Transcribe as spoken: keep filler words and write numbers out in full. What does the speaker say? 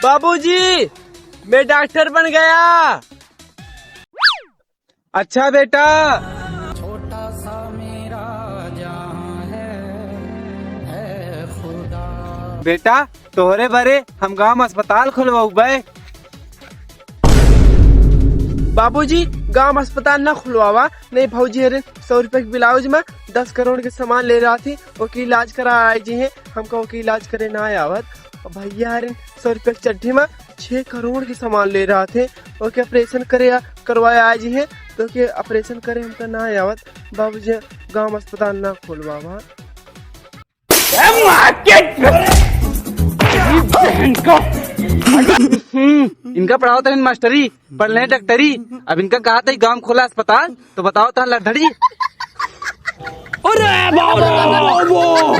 बाबूजी, मैं डॉक्टर बन गया। अच्छा बेटा। बेटा, तोहरे बरे हम गांव में अस्पताल खुलवाउबे। बाबूजी, गांव में अस्पताल ना खुलवावा, नहीं भौजी हरे सौ रुपए के ब्लाउज में दस करोड़ के सामान ले रहा थी, ओके इलाज करा आए जी हैं, हमका ओके इलाज करे ना आवत। और भैया हरे सौ रुपए की चड्ढी में छह करोड़ के सामान ले रहा थे, ओके ऑपरेशन करे आ-, करवाए आए जी हैं, तो के ऑपरेशन करे हमका ना आवत। बाबूजी, गांव में अस्पताल ना खुलवावा। हम्म, इनका पढ़ावत रहन मास्टरी, पढ़ लें डॉक्टरी, अब इनका कहा था गांव में खोला अस्पताल, तो बताओ था लड़धड़ी। अरे बाबा, बाबा।